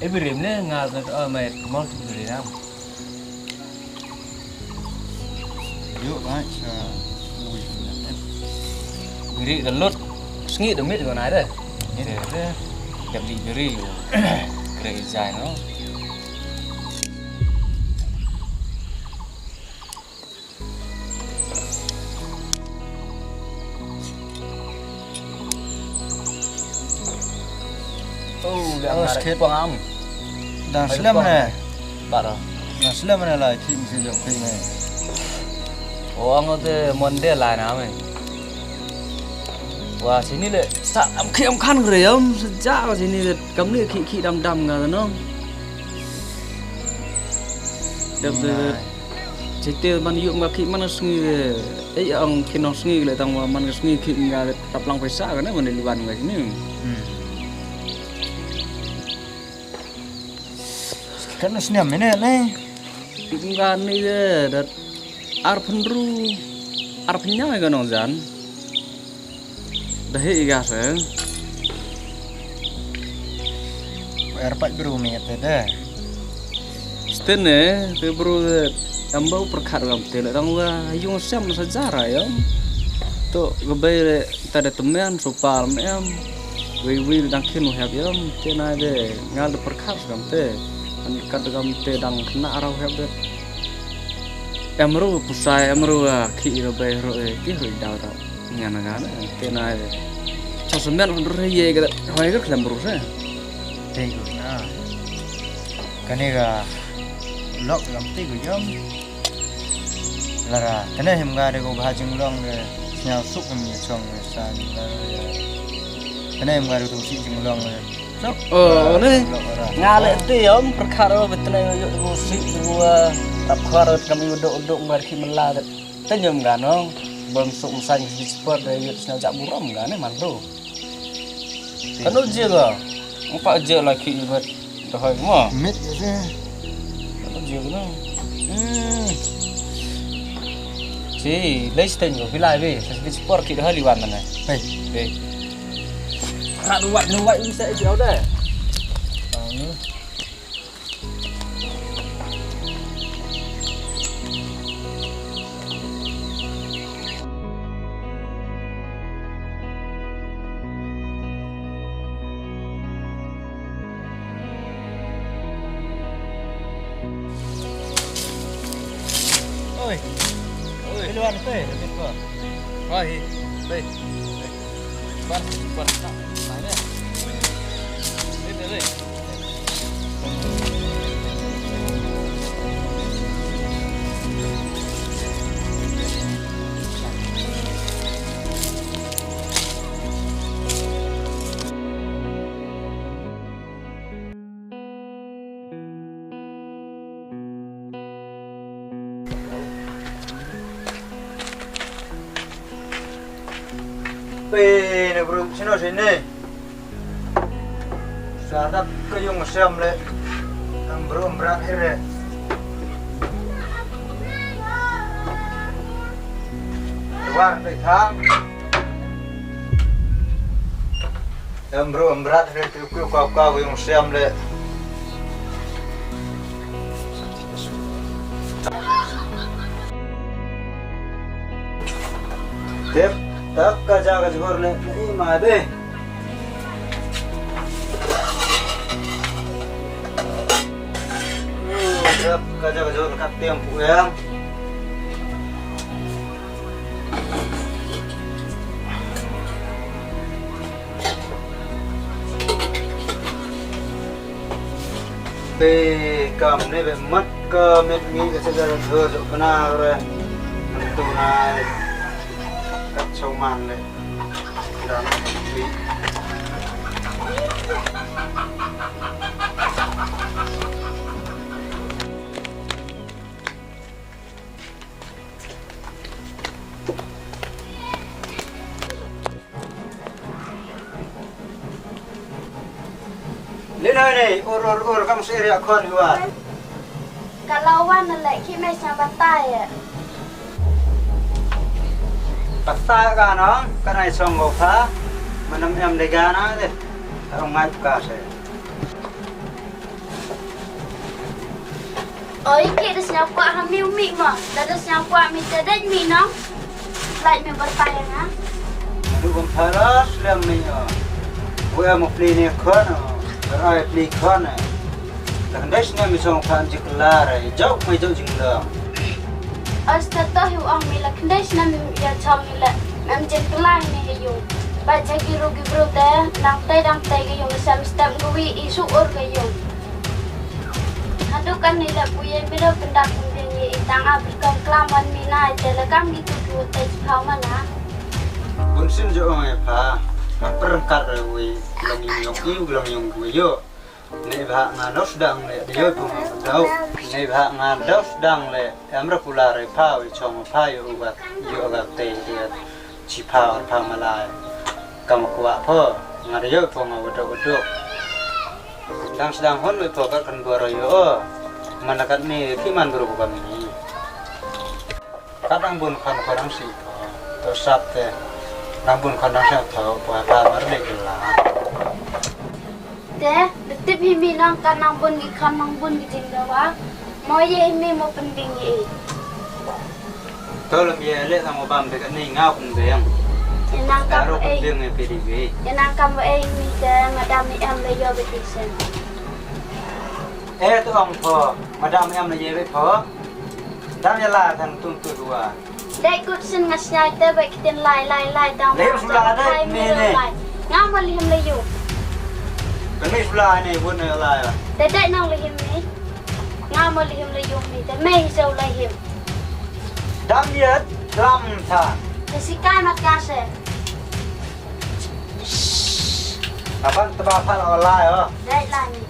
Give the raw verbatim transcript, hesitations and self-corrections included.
Birim ne nga, o, mai mol birim. Yo, ai, sa, ui, biri da lut. Sngi da mit ko na de. Mit de. Dep di biri. Kre jai no. Oh, le, oh, ang skit. Pangam. Dang slem ne. Baro. Dang slem ne lai, ki mesti jok ki ne. Oh, ang te Monday lai na me. Wa, sini le, sa, am ki am khan re, am, sejak sini le, kam ni ki, ki dam dam nga no. Dep de. Chite man yum ka khih man ka sngi de. Ei ang ki nong sngi le tang wa man ka sngi khih nga de tap lang paisa ka ne man de liwan nga ni. Hmm. Kan sniam mene ne. Nga ni de dat ar pynru ar pynñiaw ka nong jan. Da hi i gas, eh. Er pat bru mi te de. Sten ne, te bru de, em bau pyrkhat kam te le dang wa, yung sem sa jara yam. To, ga bai le, ta de temen, so par me em. Wei wei le dang kin u hep yam, te na de, ngal de pyrkhat kam te. An kat kam te dang kena arau hep de. Em ru pusai, em ru, ah, ki ira bai ru, eh, ki ru daw daw. Ngan ngan, eh, te na, eh. Cha semen ru ye ga, hoi ga klem ru se. Te gu na. Kane ga lok lam te gu yom. Lara, kane him ga de gu bha jinglong de. Sñiaw suk him ye chong de sa. Lara, kane him ga de gu si jinglong de. Oh, ne. Nga le te yom, pyrkhat o, betene yo, yo, si, yo, tap khar, kam yo, do, do, ngar ki mela, te nyom ga no, bom suk msang ki sport, yo, sna jak burom ga, ne, man, bro. Kanu je ga, empat je la ki, bet, dah, mo. Mit, ya, je. Kanu je ga, no. Hmm. Si, lei sten go, bilai be, sa sport ki dah liwan mana. Hei. Hei. Rat ruwat, ruwat ni sa isi au dai. Oi. Oi. Keluar, oi. Oi. Oi. Bar, bar, tak. Mana? Ni, ni, ni. Pe ne bru, sino sini. Sa dap ka yung sem le. Em bru em brat hire. War pe thang. Em bru em brat re tu ku ka ka yung sem le. Tep, tap ka ja ka jor le, i ma de. Tep ka ja ka jor ka tem pu em. Te kam ne be mat ka met ngi ka sa ja ka jor jo kana re. Antu nai. Kat chau man le. Dan. Lin hoi ni, ur, ur, ur, kam sih ria khon hiwa. Ka la wan le, ki me sa batai ya. Batai ka no, ka nai song go pha, manam em de ga na de. Ka rong ngai ka se. Oi, ki da sñiaw kwah ha mi u mih mo. Da da sñiaw kwah mi te dei mi nong. Lai mi bar pa ya nga. Du kam pharas lem mi o. Wa mo pli ne khon o. Rai pli khon e. La khyndai snem mi chong phan jik la re. Jok mi jok jing dong. Oi, sta to hi u ong mi la khyndai snem ya chong mi le. Em jik la ni he yung. Ba jagi ru gi bru te. Dang te dang te gi yung. Sam stem gui i su ur gi yung. Hadu kan ni la puye mi do pyndak pynbiang ye i tang a bri kam klam wan mi na te la kam gitu ki wut te chi phaw mana. Bun sin jo ong e pha, a pyrngkat re wi, long yung yung i, long yung wi yo. Nei bha nga dos dang le, de yo pung dau. Nei bha nga dos dang le, em ra pula re pha wi chong pha yo ugat, yo ugat te, yo. Chi phaw ar phaw malai. Kam kwah pho, nga da yoh pho nga wadok wadok. Dang sdang hon we pho kat kan bor yo. Mana kat ni ki man bru kam ni. Kat dang bun khan khan dang si pho. To sap te. Dang bun khan dang sap pho, pho pa mar de kila. Te, da tip hi mi nang kan nang bun ki khan nang bun ki jingdawa. Mo ye hi mi mo pynbing ye i. To lem ye le tang o bam te ka ni nga pynbing. Ye nang kam Karo e. Pynbing ye pidi wi. Ye nang kam e mi te madam ni em le yo be ti sen. E to ong pho, madam em le ye be pho. Dam ya la tang tung tu dua. Dei kut sin nga sñiaw te ba kitin lai, lai, lai, dang. Lihim sula dei, lai, mi mi ne. Lai. Nga mo lihim le yung. Kan mi sula ne, wun ne lai. Te dei nang lihim mi. Nga mo lihim le yung mi, te mei so lihim. Dam yet, dam than. Te si kai mat ka se. Apan te ba pha la lai, o. Dei lai mi.